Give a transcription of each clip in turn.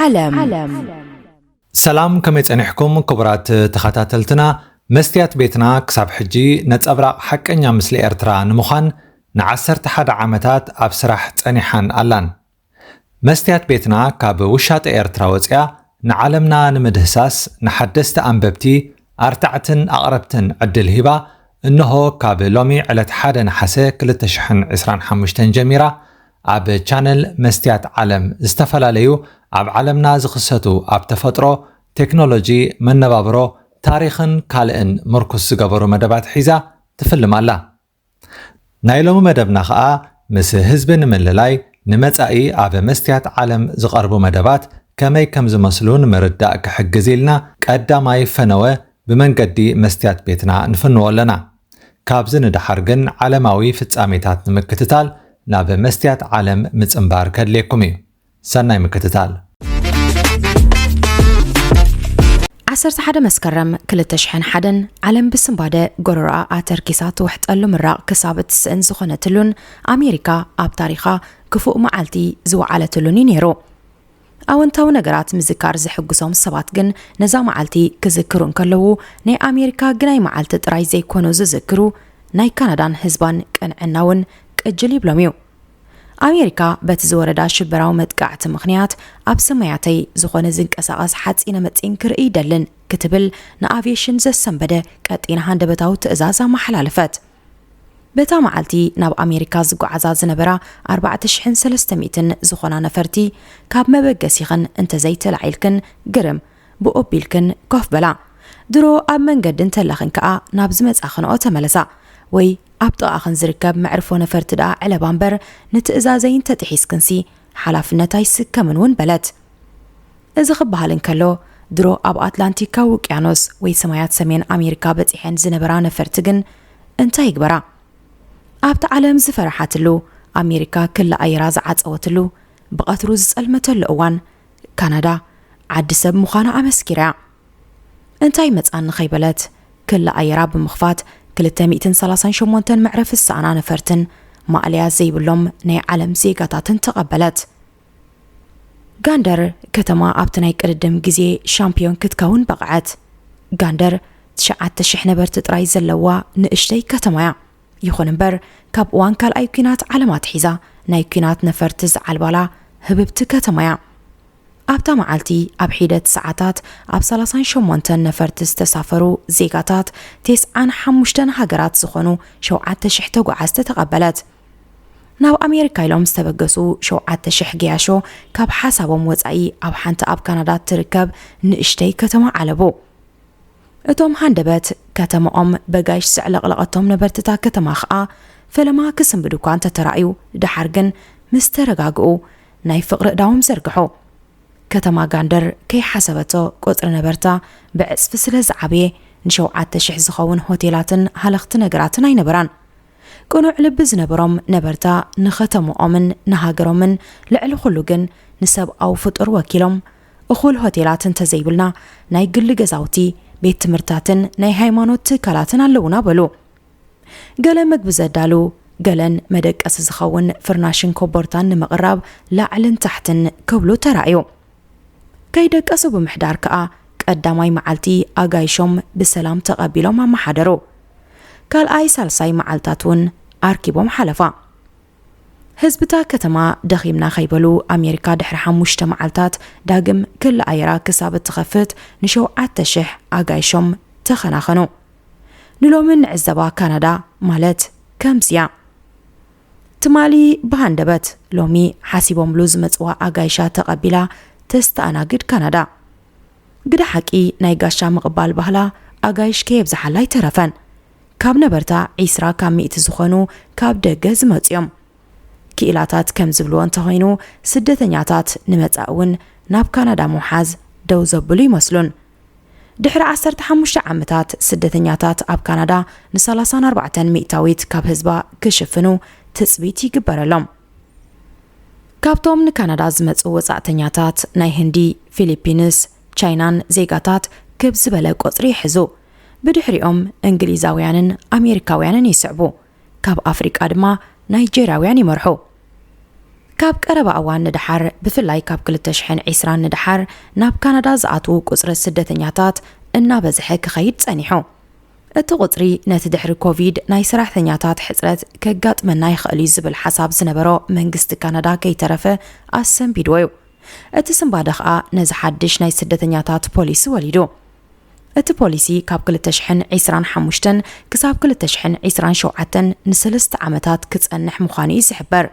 ዓለም። ሰላም፣ ከመይ ጸኒሕኩም ክቡራት ተኸታተልትና? መስትያት ቤትና ክሳብ ሕጂ ነጸብራቕ ሓቀኛ ምስሊ ኤርትራ ንምዃን ንዓሰርተ ሓደ ዓመታት ኣብ ስራሕ ጸኒሓን ኣላን። መስትያት ቤትና ካብ ውሻጠ ኤርትራ ወጺኣ ንዓለምና ንምድህሳስ ንሓደስቲ ኣንበብቲ ኣርታዕትን ኣቕረብትን ዕድል ሂባ፣ እንሆ ካብ ሎሚ ዕለት ሓደ ነሓሰ ክልተ ሽሕን ዕስራን ሓሙሽተን ጀሚራ ኣብ ቻነል መስትያት ዓለም ዝተፈላለዩ ኣብ ዓለምና ዝኽሰቱ ኣብ ተፈጥሮ፣ ቴክኖሎጂ፣ መነባብሮ፣ ታሪኽን ካልእን ምርኩስ ዝገበሩ መደባት ሒዛ ትፍልም ኣላ። ናይ ሎሚ መደብና ኸኣ ምስ ህዝቢ ንምልላይ ንመጻኢ ኣብ መስትያት ዓለም ዝቐርቡ መደባት ከመይ ከም ዝመስሉ ንምርዳእ ክሕግዝ ኢልና ቀዳማይ ፈነወ ብመንገዲ መስትያት ቤትና ንፍንዎ ኣለና። ካብዚ ንደሓር ግን ዓለማዊ ፍጻሜታት ንምክትታል ናብ መስትያት ዓለም ምጽንባር ከድልየኩም እዩ። ሰናይ ምክትታል። ዓሰርተ ሓደ መስከረም ክልተ ሽሕን ሓደን ዓለም ብስንባደ ጎረሮኣ ኣተርኪሳ ትውሕጠሉ ምራቕ ክሳብ እትስእን ዝኾነትሉን ኣሜሪካ ኣብ ታሪኻ ክፉእ መዓልቲ ዝወዓለትሉን እዩ ነይሩ። ኣወንታዊ ነገራት ምዝካር ዝሕጉሶም ሰባት ግን ነዛ መዓልቲ ክዝክሩ እንከለዉ ናይ ኣሜሪካ ግናይ መዓልቲ ጥራይ ዘይኮኑ ዝዝክሩ ናይ ካናዳን ህዝባን ቅንዕና እውን ቅጅል ይብሎም እዩ። ኣሜሪካ በቲ ዝወረዳ ሽበራዊ መጥቃዕቲ ምኽንያት ኣብ ሰማያተይ ዝኾነ ዝንቀሳቐስ ሓፂነ መፂን ክርኢ ይደልን ክትብል ንኣቪየሽን ዘሰንበደ ቀጢን ሃንደበታዊ ትእዛዝ ኣመሓላለፈት። በታ መዓልቲ ናብ ኣሜሪካ ዝጓዓዛ ዝነበራ ኣርባዕተ ሽሕን ሰለስተ ሚእትን ዝኾና ነፈርቲ ካብ መበገሲኽን እንተዘይተላዒልክን ግርም ብኦቢልክን ኮፍ በላ። ድሮ ኣብ መንገዲ እንተለኽን ከኣ ናብ ዝመጻኽንኦ ተመለሳ ወይ ኣብ ጥቓኽን ዝርከብ መዕርፎ ነፈርቲ ደኣ ዕለባ እምበር ንትእዛዘይ እንተጥሒስክንሲ ሓላፍነት ኣይስከምን እውን በለት። እዚ ክበሃል እንከሎ ድሮ ኣብ ኣትላንቲካዊ ውቅያኖስ ወይ ሰማያት ሰሜን ኣሜሪካ በጺሐን ዝነበራ ነፈርቲ ግን እንታይ ይግበራ? ኣብቲ ዓለም ዝፈረሓትሉ ኣሜሪካ ክሊ ኣየራ ዝዓጸወትሉ ብቐትሩ ዝጸልመተሉ እዋን ካናዳ ዓዲ ሰብ ምዃና ኣመስኪራ እያ። እንታይ መጻኒ ከይበለት ክሊ ኣየራ ብምኽፋት ክልተ ሚእትን ሰላሳን ሸሞንተን መዕረፊ ዝሰኣና ነፈርትን ማእለያ ዘይብሎም ናይ ዓለም ዜጋታትን ተቐበለት። ጋንደር ከተማ ኣብቲ ናይ ቅድድም ግዜ ሻምፒዮን ክትከውን በቕዐት። ጋንደር ትሽዓተ ሽሕ ነበርቲ ጥራይ ዘለዋ ንእሽተይ ከተማ እያ። ይኹን እምበር ካብ እዋን ካልኣይ ኲናት ዓለም ኣትሒዛ ናይ ኲናት ነፈርቲ ዝዓልባላ ህብብቲ ከተማ እያ። ኣብታ መዓልቲ ኣብ ሒደት ሰዓታት ኣብ ሰላሳን ሸሞንተን ነፈርቲ ዝተሳፈሩ ዜጋታት ተስዓን ሓሙሽተን ሃገራት ዝኾኑ ሸውዓተ ሽሕ ተጓዓዝቲ ተቐበለት። ናብ ኣሜሪካ ኢሎም ዝተበገሱ ሸውዓተ ሽሕ ገያሾ ካብ ሓሳቦም ወጻኢ ኣብ ሓንቲ ኣብ ካናዳ እትርከብ ንእሽተይ ከተማ ዓለቡ። እቶም ሃንደበት ከተማኦም በጋይሽ ዘዕለቕለቐቶም ነበርትታ ከተማ ኸኣ ፈለማ ክስንብዱ እኳ እንተተራእዩ ደሓር ግን ምስ ተረጋግኡ ናይ ፍቕሪ እዳዎም ዘርግሑ። ከተማ ጋንደር ከይሓሰበቶ ቁጽሪ ነበርታ ብዕጽፊ ስለ ዝዓበየ ንሸውዓተ ሽሕ ዝኸውን ሆቴላትን ሃለኽቲ ነገራትን ኣይነበራን። ቅኑዕ ልቢ ዝነበሮም ነበርታ ንኸተምኦምን ንሃገሮምን ልዕሊ ኩሉ ግን ንሰብኣዊ ፍጡር ወኪሎም እኹል ሆቴላት እንተዘይብልና ናይ ግሊ ገዛውቲ፣ ቤት ትምህርታትን ናይ ሃይማኖት ትካላትን ኣለዉና በሉ። ገለ መግቢ ዘዳሉ፣ ገለን መደቀሲ ዝኸውን ፍርናሽን ኮቦርታን ንምቕራብ ላዕልን ታሕትን ክብሉ ተራእዩ። ከይደቀሱ ብምሕዳር ከኣ ቀዳማይ መዓልቲ ኣጋይሾም ብሰላም ተቐቢሎም ኣመሓደሩ። ካልኣይ ሳልሳይ መዓልታት እውን ኣርኪቦም ሓለፋ። ህዝብታ ከተማ ደኺምና ከይበሉ ኣሜሪካ ድሕሪ ሓሙሽተ መዓልታት ዳግም ክሊ ኣየራ ክሳብ እትኸፍት ንሸውዓተ ሽሕ ኣጋይሾም ተኸናኸኑ። ንሎሚ ንዕዘባ ካናዳ ማለት ከምዚያ። ትማሊ ብሃንደበት ሎሚ ሓሲቦምሉ ዝመጽዋ ኣጋይሻ ተቐቢላ ተስተኣናግድ ካናዳ። ግደ ሓቂ ናይ ጋሻ ምቕባል ባህላ ኣጋይሽ ከየብዝሓላ ኣይተረፈን። ካብ ነበርታ ዒስራ ካብ ሚእቲ ዝኾኑ ካብ ደገ ዝመጹ እዮም። ክኢላታት ከም ዝብልዎ እንተኾይኑ ስደተኛታት ንመጻእ እውን ናብ ካናዳ ምውሓዝ ደው ዘብሉ ይመስሉን። ድሕሪ ዓሰርተ ሓሙሽተ ዓመታት ስደተኛታት ኣብ ካናዳ ን ሰላሳን ኣርባዕተን ሚእታዊት ካብ ህዝባ ክሽፍኑ ትጽቢት ይግበረሎም። ካብቶም ንካናዳ ዝመጹ ወጻእተኛታት ናይ ህንዲ፣ ፊሊፒንስ፣ ቻይናን ዜጋታት ክብ ዝበለ ቁጽሪ ይሕዙ። ብድሕሪኦም እንግሊዛውያንን ኣሜሪካውያንን ይስዕቡ። ካብ ኣፍሪቃ ድማ ናይጀርያውያን ይመርሑ። ካብ ቀረባ እዋን ንደሓር፣ ብፍላይ ካብ ክልተ ሽሕን ዕስራን ንደሓር፣ ናብ ካናዳ ዝኣትዉ ቁጽሪ ስደተኛታት እናበዝሐ ክኸይድ ጸኒሑ። እቲ ቁጽሪ ነቲ ድሕሪ ኮቪድ ናይ ሰራሕተኛታት ሕጽረት ከጋጥመና ይኽእል እዩ ዝብል ሓሳብ ዝነበሮ መንግስቲ ካናዳ ከይተረፈ ኣሰንቢድዎ እዩ። እቲ ስንባደ ኸኣ ነዚ ሓድሽ ናይ ስደተኛታት ፖሊሲ ወሊዱ። እቲ ፖሊሲ ካብ ክልተ ሽሕን ዕስራን ሓሙሽተን ክሳብ ክልተ ሽሕን ዕስራን ሸውዓተን ንሰለስተ ዓመታት ክጸንሕ ምዃኑ እዩ ዝሕበር።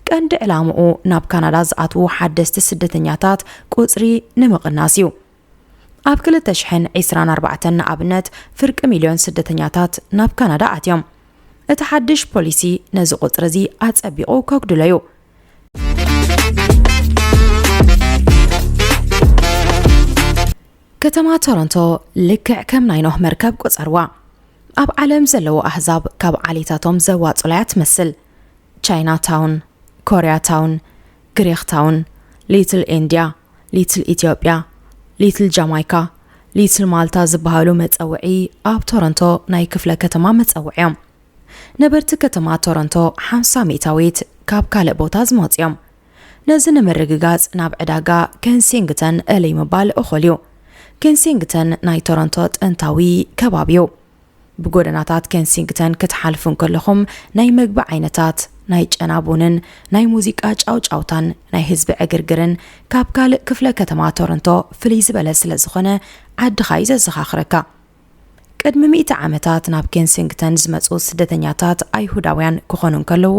ቀንዲ ዕላምኡ ናብ ካናዳ ዝኣትዉ ሓደስቲ ስደተኛታት ቁጽሪ ንምቕናስ እዩ። ኣብ ክልተ ሽሕን ዕስራን ኣርባዕተን ንኣብነት ፍርቂ ሚልዮን ስደተኛታት ናብ ካናዳ ኣትዮም። እቲ ሓድሽ ፖሊሲ ነዚ ቁጽሪ እዚ ኣጸቢቑ ከጉድሎ እዩ። ከተማ ቶሮንቶ ልክዕ ከም ናይ ኖህ መርከብ ቁጸርዋ። ኣብ ዓለም ዘለዉ ኣህዛብ ካብ ዓሌታቶም ዘዋጽላያ ትመስል። ቻይና ታውን፣ ኮርያ ታውን፣ ግሪኽ ታውን፣ ሊትል ኢንድያ፣ ሊትል ኢትዮጵያ፣ ሊትል ጃማይካ፣ ሊትል ማልታ ዝበሃሉ መጸውዒ ኣብ ቶሮንቶ ናይ ክፍለ ከተማ መጸውዒ እዮም። ነበርቲ ከተማ ቶሮንቶ ሓምሳ ሚእታዊት ካብ ካልእ ቦታ ዝመጹ እዮም። ነዚ ንምርግጋጽ ናብ ዕዳጋ ኬንሲንግተን እልይ ምባል እኹል እዩ። ኬንሲንግተን ናይ ቶሮንቶ ጥንታዊ ከባቢ እዩ። ብጎደናታት ኬንሲንግተን ክትሓልፉ እንከለኹም ናይ መግቢ ዓይነታት፣ ናይ ጨና ቡንን ናይ ሙዚቃ ጫውጫውታን ናይ ህዝቢ ዕግርግርን ካብ ካልእ ክፍለ ከተማ ቶሮንቶ ፍልይ ዝበለ ስለ ዝኾነ ዓድኻ እዩ ዘዘኻኽረካ። ቅድሚ ሚእቲ ዓመታት ናብ ኬንሲንግተን ዝመጹ ስደተኛታት ኣይሁዳውያን ክኾኑ እንከለዉ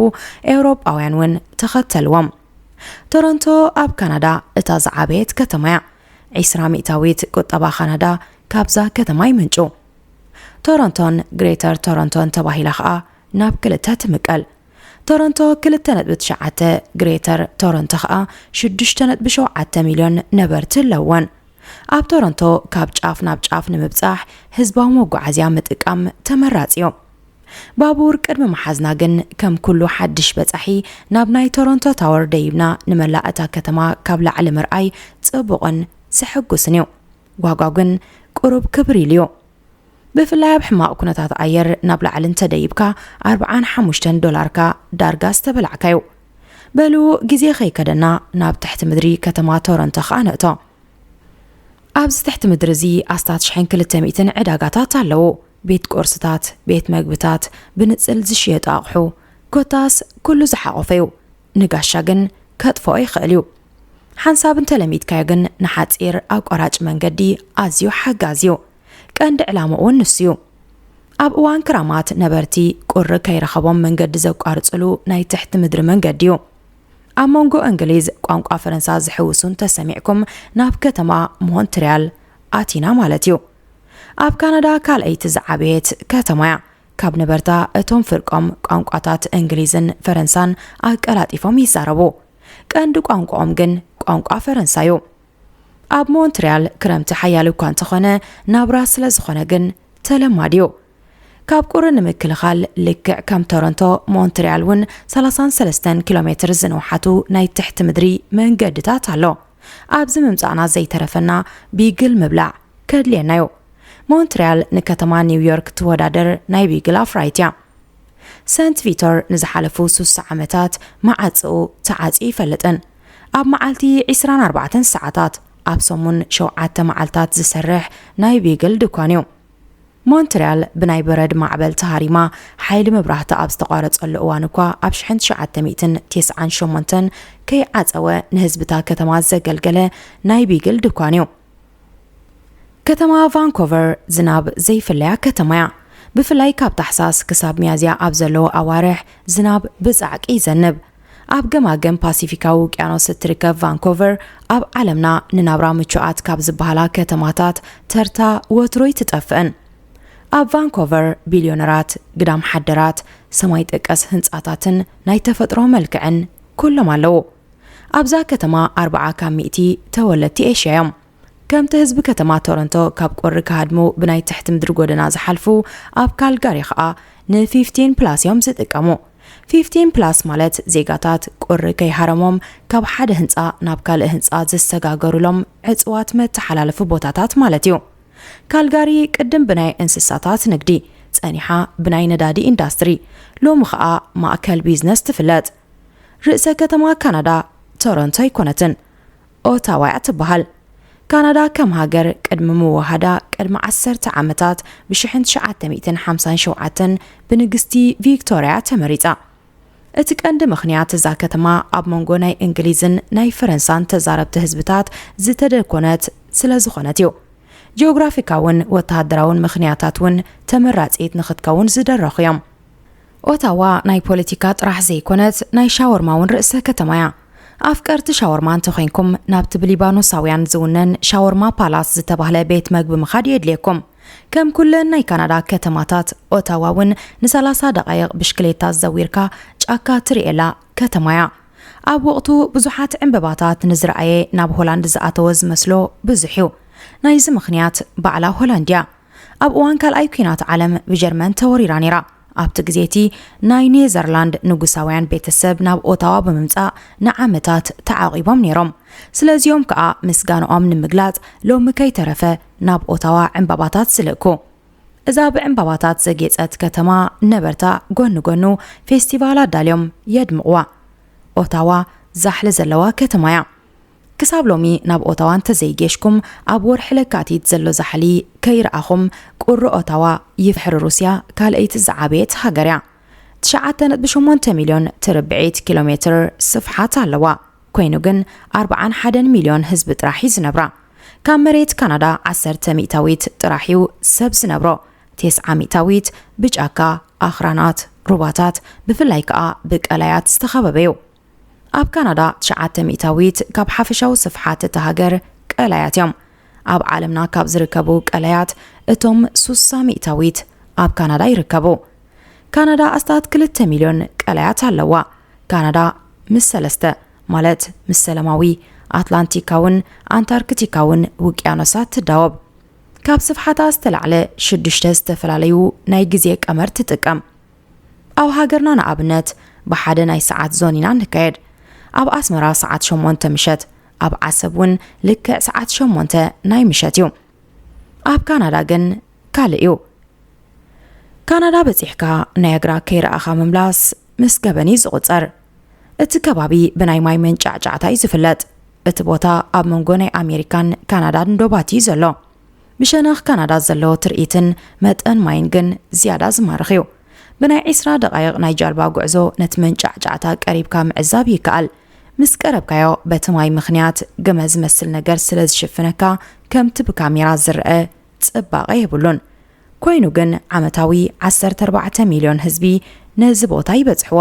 ኤውሮጳውያን እውን ተኸተልዎም። ቶሮንቶ ኣብ ካናዳ እታ ዝዓበየት ከተማ እያ። ዕስራ ሚእታዊት ቁጠባ ካናዳ ካብዛ ከተማ ይምንጩ። ቶሮንቶን ግሬተር ቶሮንቶን ተባሂላ ኸኣ ናብ ክልተ ትምቀል። ቶሮንቶ ክልተ ነጥቢ ትሽዓተ፣ ግሬተር ቶሮንቶ ኸኣ ሽዱሽተ ነጥቢ ሸውዓተ ሚልዮን ነበርቲ ኣለወን። ኣብ ቶሮንቶ ካብ ጫፍ ናብ ጫፍ ንምብጻሕ ህዝባዊ መጓዓዝያ ምጥቃም ተመራጺ እዩ። ባቡር ቅድሚ ምሓዝና ግን ከም ኩሉ ሓድሽ በጻሒ ናብ ናይ ቶሮንቶ ታወር ደይብና ንመላእ እታ ከተማ ካብ ላዕሊ ምርኣይ ጽቡቕን ዘሐጉስን እዩ። ዋጋኡ ግን ቁሩብ ክብር ኢሉ እዩ። ብፍላይ ኣብ ሕማቕ ኩነታት ኣየር ናብ ላዕሊ እንተደይብካ ኣርብዓን ሓሙሽተን ዶላርካ ዳርጋ ዝተበላዕካ እዩ። በሉ ግዜ ከይከደና ናብ ትሕቲ ምድሪ ከተማ ቶሮንቶ ኸኣ ንእቶ። ኣብዚ ትሕቲ ምድሪ እዚ ኣስታት ሽሕን ክልተ ሚእትን ዕዳጋታት ኣለዉ። ቤት ቁርስታት፣ ቤት መግብታት፣ ብንጽል ዝሽየጡ ኣቑሑ፣ ኮታስ ኩሉ ዝሓቖፈ እዩ። ንጋሻ ግን ከጥፍኦ ይኽእል እዩ። ሓንሳብ እንተለሚድካዮ ግን ንሓጺር ኣቋራጭ መንገዲ ኣዝዩ ሓጋዚ እዩ። ቀንዲ ዕላምኡ እውን ንሱ እዩ። ኣብ እዋን ክራማት ነበርቲ ቁሪ ከይረኸቦም መንገዲ ዘቋርጽሉ ናይ ትሕቲ ምድሪ መንገዲ እዩ። ኣብ መንጎ እንግሊዝ ቋንቋ ፈረንሳ ዝሕውሱ እንተሰሚዕኩም ናብ ከተማ ሞንትሪያል ኣቲና ማለት እዩ። ኣብ ካናዳ ካልኣይቲ ዝዓበየት ከተማ እያ። ካብ ነበርታ እቶም ፍርቆም ቋንቋታት እንግሊዝን ፈረንሳን ኣቀላጢፎም ይዛረቡ። ቀንዲ ቋንቋኦም ግን ቋንቋ ፈረንሳ እዩ። ኣብ ሞንትሪያል ክረምቲ ሓያል እኳ እንተኾነ ናብራ ስለ ዝኾነ ግን ተለማዲ እዩ። ካብ ቁሪ ንምክልኻል ልክዕ ከም ቶሮንቶ ሞንትሪያል እውን ሰላሳን ሰለስተን ኪሎ ሜትር ዝንውሓቱ ናይ ትሕቲ ምድሪ መንገድታት ኣሎ። ኣብዚ ምምጻእና ዘይተረፈና ቢግል ምብላዕ ከድልየና እዩ። ሞንትሪያል ንከተማ ኒውዮርክ ትወዳደር ናይ ቢግል ኣፍራይት እያ። ሰንት ቪቶር ንዝሓለፉ ሱሳ ዓመታት መዓጽኡ ተዓጽዩ ይፈልጥን ኣብ መዓልቲ ዕስራን ኣርባዕተን ሰዓታት ኣብ ሰሙን ሸውዓተ መዓልታት ዝሰርሕ ናይ ቢግል ድኳን እዩ። ሞንትሪያል ብናይ በረድ ማዕበል ተሃሪማ ሓይሊ መብራህቲ ኣብ ዝተቋረጸሉ እዋን እኳ ኣብ ሽሕን ትሽዓተ ሚእትን ተስዓን ሸሞንተን ከይዓጸወ ንህዝብታ ከተማ ዘገልገለ ናይ ቢግል ድኳን እዩ። ከተማ ቫንኮቨር ዝናብ ዘይፍለያ ከተማ እያ። ብፍላይ ካብ ታሕሳስ ክሳብ ሚያዝያ ኣብ ዘለዉ ኣዋርሕ ዝናብ ብጻዕቂ ይዘንብ። ኣብ ገማግም ፓሲፊካዊ ውቅያኖስ እትርከብ ቫንኮቨር ኣብ ዓለምና ንናብራ ምቹኣት ካብ ዝበሃላ ከተማታት ተርታ ወትሮ ኣይትጠፍእን። ኣብ ቫንኮቨር ቢልዮነራት፣ ግዳም ሓደራት፣ ሰማይ ጠቀስ ህንጻታትን ናይ ተፈጥሮ መልክዕን ኩሎም ኣለዉ። ኣብዛ ከተማ ኣርብዓ ካብ ሚእቲ ተወለድቲ ኤሽያ እዮም። ከምቲ ህዝቢ ከተማ ቶሮንቶ ካብ ቁሪ ክሃድሙ ብናይ ትሕቲ ምድሪ ጎደና ዝሓልፉ፣ ኣብ ካልጋሪ ኸኣ ን ፊፍቲን ፕላስ እዮም ዝጥቀሙ። ፊፍቲን ፕላስ ማለት ዜጋታት ቁሪ ከይሃረሞም ካብ ሓደ ህንጻ ናብ ካልእ ህንጻ ዝሰጋገሩሎም ዕጽዋት መተሓላለፊ ቦታታት ማለት እዩ። ካልጋሪ ቅድም ብናይ እንስሳታት ንግዲ፣ ጸኒሓ ብናይ ነዳዲ ኢንዳስትሪ፣ ሎሚ ኸኣ ማእከል ቢዝነስ ትፍለጥ። ርእሰ ከተማ ካናዳ ቶሮንቶ ኣይኮነትን፣ ኦታዋ እያ ትበሃል። ካናዳ ከም ሃገር ቅድሚ ምውሃዳ ቅድሚ ዓሰርተ ዓመታት ብ ትሽዓተ ሚእትን ሓምሳን ሸውዓተን ብንግስቲ ቪክቶርያ ተመሪጻ። እቲ ቀንዲ ምኽንያት እዛ ከተማ ኣብ መንጎ ናይ እንግሊዝን ናይ ፈረንሳን ተዛረብቲ ህዝብታት ዝተደኮነት ስለ ዝኾነት እዩ። ጂኦግራፊካውን ወተሃደራውን ምኽንያታት እውን ተመራጺት ንኽትከውን ዝደረኹ እዮም። ኦታዋ ናይ ፖለቲካ ጥራሕ ዘይኮነት ናይ ሻወርማ እውን ርእሰ ከተማ እያ። ኣፍቀርቲ ሻወርማ እንተኾይንኩም ናብቲ ብሊባኖሳውያን ዝውነን ሻወርማ ፓላስ ዝተባህለ ቤት መግቢ ምኻድ የድልየኩም። ከም ኩለን ናይ ካናዳ ከተማታት ኦታዋ እውን ንሰላሳ ደቓይቕ ብሽክሌታ ዘዊርካ ጫካ ትርእየላ ከተማ እያ። ኣብ ወቕቱ ብዙሓት ዕምበባታት ንዝረኣየ ናብ ሆላንድ ዝኣተወ ዝመስሎ ብዙሕ እዩ። ናይዚ ምኽንያት ባዕላ ሆላንድ እያ። ኣብ እዋን ካልኣይ ኲናት ዓለም ብጀርመን ተወሪራ ነይራ። ኣብቲ ግዜ እቲ ናይ ኔዘርላንድ ንጉሳውያን ቤተሰብ ናብ ኦታዋ ብምምጻእ ንዓመታት ተዓቒቦም ነይሮም። ስለዚኦም ከኣ ምስጋንኦም ንምግላጽ ሎሚ ከይተረፈ ናብ ኦታዋ ዕምባባታት ዝልእኩ። እዛ ብዕምባባታት ዘጌጸት ከተማ ነበርታ ጎኒ ጎኑ ፌስቲቫል ኣዳልዮም የድምቕዋ። ኦታዋ ዛሕሊ ዘለዋ ከተማ እያ። ክሳብ ሎሚ ናብ ኦታዋ እንተዘይጌሽኩም ኣብ ወርሒ ለካቲት ዘሎ ዛሕሊ ከይረኣኹም ቁሪ ኦታዋ ይፍሕሪ ሩስያ ካልኣይቲ ዝዓበየት ሃገር እያ። ትሽዓተ ነጥቢ ሸሞንተ ሚልዮን ትርብዒት ኪሎ ሜትር ስፍሓት ኣለዋ። ኮይኑ ግን ኣርብዓን ሓደን ሚልዮን ህዝቢ ጥራሕ እዩ ዝነብራ። ካብ መሬት ካናዳ ዓሰርተ ሚእታዊት ጥራሕ እዩ ሰብ ዝነብሮ። ተስዓ ሚእታዊት ብጫካ፣ ኣኽራናት፣ ሩባታት፣ ብፍላይ ከኣ ብቀላያት ዝተኸበበ እዩ። ኣብ ካናዳ ትሽዓተ ሚእታዊት ካብ ሓፈሻዊ ስፍሓት እታ ሃገር ቀላያት እዮም። ኣብ ዓለምና ካብ ዝርከቡ ቀላያት እቶም ሱሳ ሚእታዊት ኣብ ካናዳ ይርከቡ። ካናዳ ኣስታት ክልተ ሚልዮን ቀላያት ኣለዋ። ካናዳ ምስ ሰለስተ፣ ማለት ምስ ሰላማዊ፣ ኣትላንቲካውን ኣንታርክቲካውን ውቅያኖሳት ትዳወብ። ካብ ስፍሓታ ዝተላዕለ ሽዱሽተ ዝተፈላለዩ ናይ ግዜ ቀመር ትጥቀም። ኣብ ሃገርና ንኣብነት ብሓደ ናይ ሰዓት ዞን ኢና ንካየድ። ኣብ ኣስመራ ሰዓት ሸሞንተ ምሸት፣ ኣብ ዓሰብ እውን ልክዕ ሰዓት ሸሞንተ ናይ ምሸት እዩ። ኣብ ካናዳ ግን ካልእ እዩ። ካናዳ በጺሕካ ናይ ኣግራ ከይረኣኻ ምምላስ ምስ ገበን እዩ ዝቑጸር። እቲ ከባቢ ብናይ ማይ መንጫዕጫዕታ እዩ ዝፍለጥ። እቲ ቦታ ኣብ መንጎ ናይ ኣሜሪካን ካናዳን ዶባት እዩ ዘሎ። ብሸነኽ ካናዳ ዘሎ ትርኢትን መጠን ማይን ግን ዝያዳ ዝማርኽ እዩ። ብናይ ዒስራ ደቓይቕ ናይ ጃልባ ጉዕዞ ነቲ መንጫዕጫዕታ ቀሪብካ ምዕዛብ ይከኣል። ምስ ቀረብካዮ በቲ ማይ ምኽንያት ገመ ዝመስል ነገር ስለ ዝሽፍነካ ከምቲ ብካሜራ ዝረአ ጽባቐ የብሉን። ኮይኑ ግን ዓመታዊ ዓሰርተ ኣርባዕተ ሚልዮን ህዝቢ ነዚ ቦታ ይበጽሕዎ።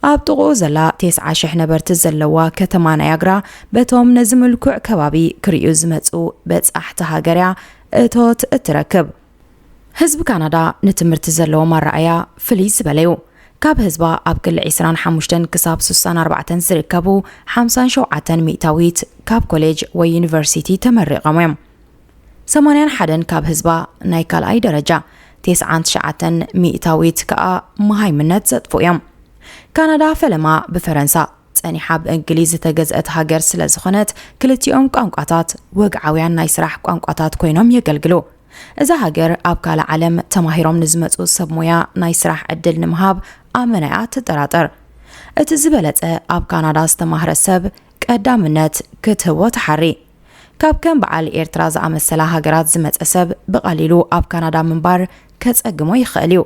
ኣብ ጥቕኡ ዘላ ተስዓ ሽሕ ነበርቲ ዘለዋ ከተማ ናያግራ በቶም ነዚ ምልኩዕ ከባቢ ክርእዩ ዝመጹ በጻሕቲ ሃገር እያ እቶት እትረክብ። ህዝቢ ካናዳ ንትምህርቲ ዘለዎም ኣረኣእያ ፍልይ ዝበለ እዩ። ካብ ህዝባ ኣብ ክሊ ዒስራን ሓሙሽተን ክሳብ ስሳን ኣርባዕተን ዝርከቡ ሓምሳን ሸውዓተን ሚእታዊት ካብ ኮሌጅ ወይ ዩኒቨርሲቲ ተመሪቖም እዮም። ሰማንያን ሓደን ካብ ህዝባ ናይ ካልኣይ ደረጃ፣ ተስዓን ትሽዓተን ሚእታዊት ከኣ መሃይምነት ዘጥፍኡ እዮም። ካናዳ ፈለማ ብፈረንሳ ጸኒሓ ብእንግሊዝ ዝተገዝአት ሃገር ስለ ዝኾነት ክልቲኦም ቋንቋታት ወግዓውያን ናይ ስራሕ ቋንቋታት ኮይኖም የገልግሉ። እዛ ሃገር ኣብ ካልእ ዓለም ተማሂሮም ንዝመጹ ሰብ ሞያ ናይ ስራሕ ዕድል ንምሃብ ኣመና እያ ትጠራጠር። እቲ ዝበለጸ ኣብ ካናዳ ዝተማህረ ሰብ ቀዳምነት ክትህቦ ትሓሪ። ካብ ከም በዓል ኤርትራ ዝኣመሰላ ሃገራት ዝመጸ ሰብ ብቐሊሉ ኣብ ካናዳ ምንባር ከጸግሞ ይኽእል እዩ።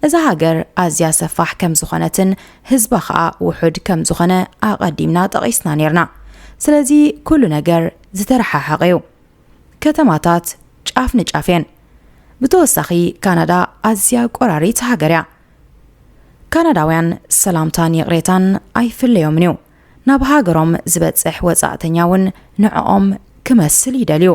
እዛ ሃገር ኣዝያ ሰፋሕ ከም ዝኾነትን ህዝባ ኸኣ ውሑድ ከም ዝኾነ ኣቐዲምና ጠቒስና ኔርና። ስለዚ ኩሉ ነገር ዝተረሓሓቐ እዩ። ከተማታት ጫፍ ንጫፍ እየን። ብተወሳኺ ካናዳ ኣዝያ ቆራሪት ሃገር እያ። ካናዳውያን ሰላምታን ይቕሬታን ኣይፍለዮምን እዩ። ናብ ሃገሮም ዝበጽሕ ወጻእተኛ እውን ንዕኦም ክመስል ይደልዩ።